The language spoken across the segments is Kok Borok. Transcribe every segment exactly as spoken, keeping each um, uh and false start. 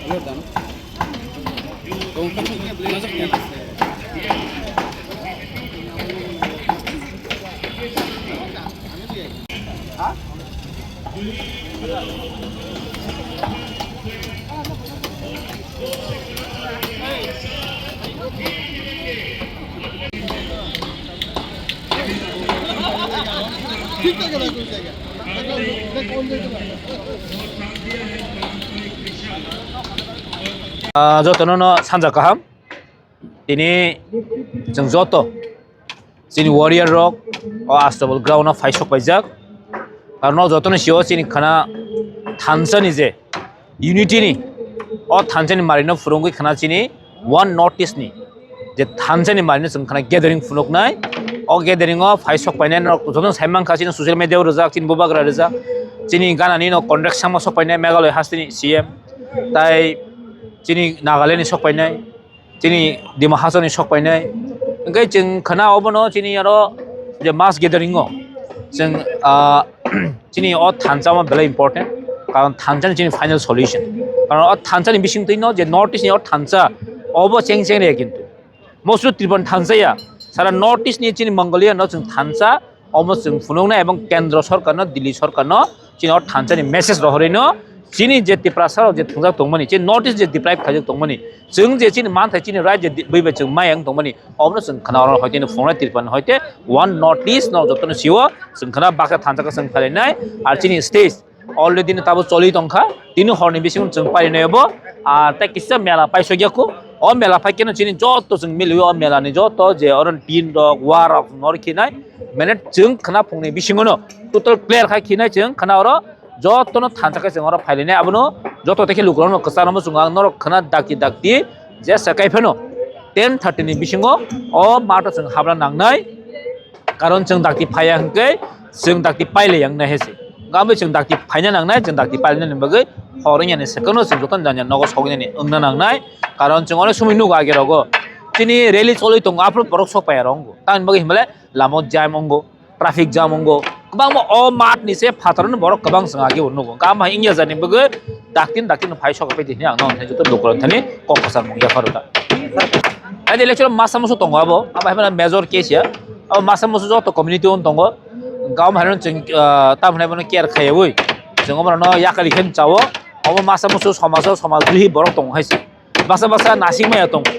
Ah, jotono no sanja kaham. Tini chwng joto chini warrior rok o Astabal ground o phai sok paijak. Karon o jotono sio chini khana thansa ni je unity ni, o thansa ni mari no phurungwi khana chini One North East ni je thansa ni mari no chwng khana gathering phunuknai. O gathering o phai sok painai norok jotono sai mankha chini social media o rijak, chini bubagra rijak, chini gana ni no contract sama sok painai Meghalaya haste ni C M, tai chini Nagaland ni sok painai. Chini Dima Hasao ni sok painai. Hwnkhe chwng khana obono chini aro je mass gathering o chwng, ah, chini o thansa ma belai important. Karon thansa ni chini final solution. Karon o thansa ni bising twi no je North East ni o thansa obo cheng cheng re kintu. Mostly Tripura thansa ya. Sara North East ni chini Mongolia no chwng thansa omo chwng phunuknai ebong kendro sorkar no, Delhi sorkar no chini o thansa ni message rohorwi no chini je Tiprasa rok je thwngjak tongmani, chini North East je deprive khaijak tongmani, chwng je chini manthai chini right je di-, buibai chwng maya wng tongmani, obono chwng khna oro hoite no phunuknai Tripura ni hoite One North East no jotono sio chwng khna baksa thansa khe chwng phailai nai, ar chini stage already no tabuk choli tongkha, tini horni bisingo chwng painai obo, ar tei kisa mela paisok yaku, o mela phaikhe no chini joto chwng miliwi o mela ni joto je oro tin rok, wa rok nor khinai, mane chwng khna phungni bisingo no total clear khai khinai chwng khna oro joto no thansa khe chwng oro phailainai abono joto tei khe lukurok no kwchangma chwng ang norok khna dakti dakti je sakai phano ten thirty ni bisingo o mato chwng habna nangnai. Karon chwng dakti phaiya hwnkhe chwng dakti pailai yang nai hai se. Gabwi chwng dakti phaina nangnai, chwng dakti pailai nani bagwi hor wngya ni second o chwng jotono jani jani nogo sogwi nani wngna nangnai. Karon chwng onek somoi nugo age rogo chini rally choli tongo, aphuru borok sok paiya rok wngo. Tamoni bagwi hinmale lama o jam wngo, traffic jam wngo, kwbangma o math ni se phataro no borok kwbang chwng age o nugo. Gam hai wngya jani bagwi dakti dakti no phai sok pai di hwnwi ang no joto lukurok thani kok kwchang mung yapharo ta. Ai de election masa musu tongo abo, abo hai mane major case ya. Abo masa musu joto community on tongo. Gam hai no chwng, ah, tam hai mane care khaiwi. Chwng omo no yakari khen chawo. Omo masa musu somaj o somaj dui borok tongo hai se. Basa basa nasing maya tongo.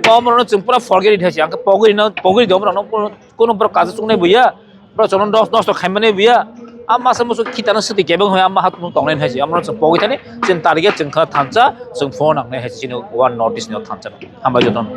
Omo no chwng pura forget it hai se. Ang pogri no, pogri do omo no kono, kono borok kaja chungnai buya. Borok chwng no dos, dos to khaimani buya. Ama masa musu khitano swtwi kebeng hoi ama hat tongnai hai se. Omo no chwng pogri thani chwng target chwng kha thansa chwng phone nangnai hai se chini One North East ni thansa. Hambai jotono.